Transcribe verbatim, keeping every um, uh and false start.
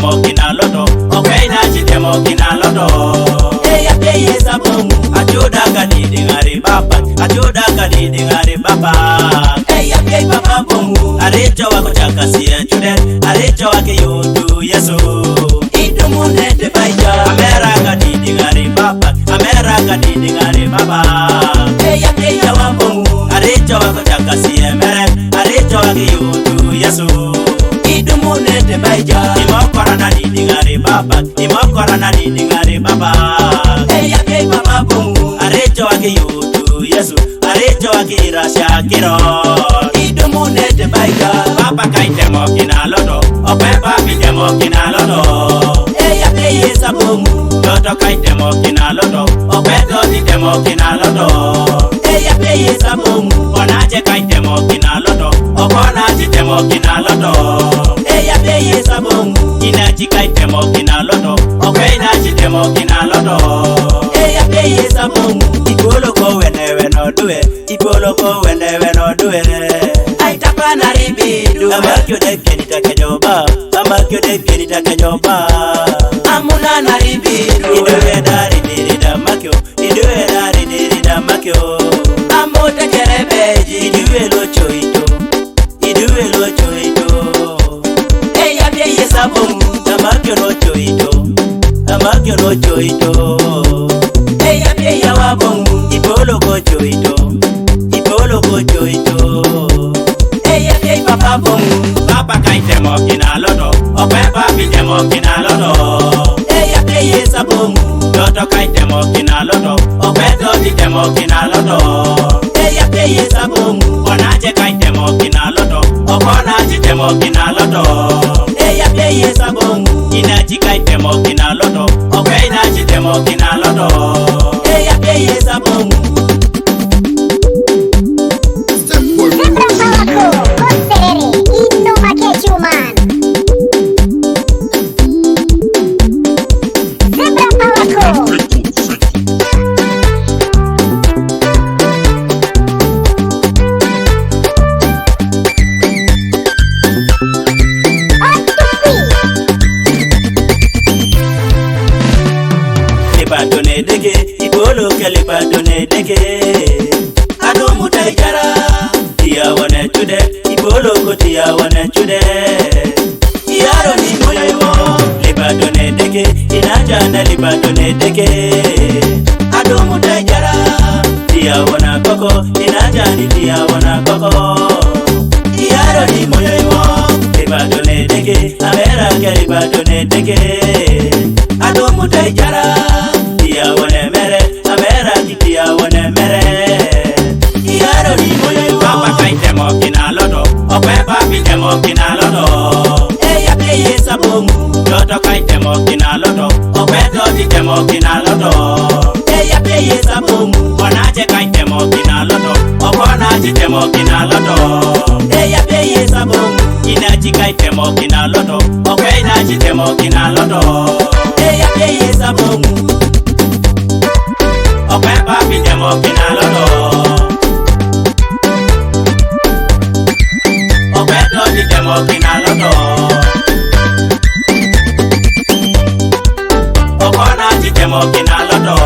Kina loto, okwe na chitemo kina loto. Eya peye sabong. Achuda ka didi ngari baba, achuda ka didi ngari baba. Eya peye papa bongu. Aricho wako chaka siya chude, aricho wake yutu Yesu. Idumu nete baija. Amera ka didi ngari baba, amera ka didi ngari baba. Eya peye wabongu. Aricho wako chaka siya mere, aricho wake yutu Yesu. Idumu nete baija. Imokora na didi ngari baba, imokora na didi ngari baba. Eya ke baba bungu. Arecho ake yutu Yesu, arecho ake irasha kiro. Idumu nete baija. Papa kaitemo kina loto, ope papi temo kina loto. Eya ke yesa bungu. Loto kaitemo kina loto, ope doti temo kina loto. Eya ke yesa bungu. Onache kaitemo kina loto, okona chitemo kina loto. Eya ke yesa bungu. Ina chika itemo kina loto, okwe ina chitemo kina loto. Eya ke yesa bungu. Ibolo ko wene weno due, ibolo ko wene weno due. Aitapa na ribidu. Amakyo de kenita kenyoba, amakyo de kenita kenyoba. Amuna na ribidu. Idue da ridiri da makyo, idue da ridiri da makyo. Amote kerebeji. Idue lo choito, idue lo choito. Eya peye sabong. Amakyo no choito, amakyo no choito. Eya peye wabong. Ipolo ko choito, ipolo ko choito. Eya peye papa bong. Papa kaitemo kina loto, ope papi temo kina loto. Eya peye sabong. Loto kaitemo kina loto, ope doti temo kina loto. Eya peye sabong. Onache kaitemo kina loto, okona chitemo kina loto. Eya peye sabong. Ina chika itemo kina loto, okwe ina chitemo kina loto. Eya peye sabong. Zebra Power Co. Consider it. Inno Makechuman. Zebra Power Co. Libato ne deke, ibolo ke libato ne deke. Adumu tai jara, tia wane chude, ibolo ko tia wane chude. Iyaro ni moyo iwo, libato ne deke, inajana libato ne deke. Adumu tai jara, tia wana koko, inajani tia wana koko. Iyaro ni moyo iwo, libato ne deke, amera ke libato ne deke. Adumu tai jara, tia wane mere, amera ki tia wane mere. Iyaro ni moyo iwo. Papa kaitemo kina loto, ope papi temo kina loto. Eya peye sabong. Loto kaitemo kina loto, ope doti temo kina loto. Eya peye sabong. Onache kaitemo kina loto, okona chitemo kina loto. Eya peye sabong. Ina chika itemo kina loto, okwe ina chitemo kina loto. Eya peye sabong. Okwe papi temo kina loto, okwe doti temo kina loto. Okona chitemo kina loto.